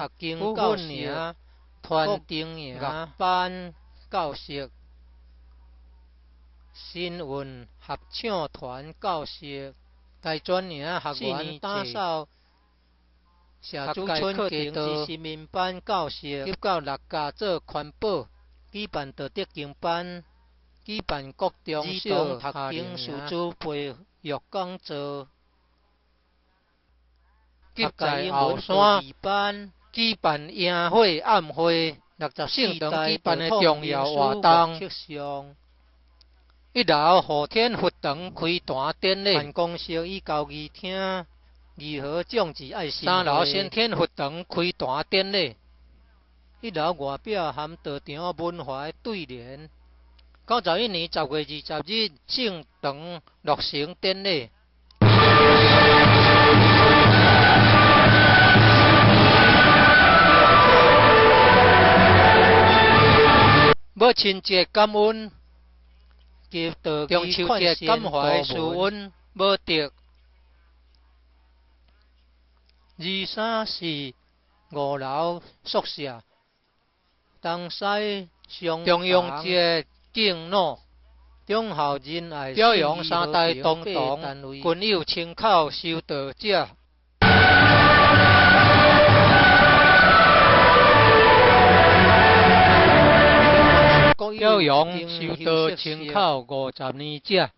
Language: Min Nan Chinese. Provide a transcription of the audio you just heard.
学经教室，团丁营班教室，新运合唱团教室，大专营学员打扫。社主村街道市民班教室，及到六甲做环保，举办道德经班，举办国中小学生师资培育讲座，及在后山举办营火暗会，64堂举办的重要活动。一楼雨天佛堂开坛典礼，办公室与交谊厅。义和众志爱心三楼先天佛堂开坛典礼，一楼外表含道场文化对联。91年10月20日圣堂落成典礼。母亲节感恩及中秋节感怀师恩无德。二三四五楼宿舍，东西双重阳节敬老，忠孝仁爱表扬三代同堂，群友亲口修道者。表扬修道亲口50年者。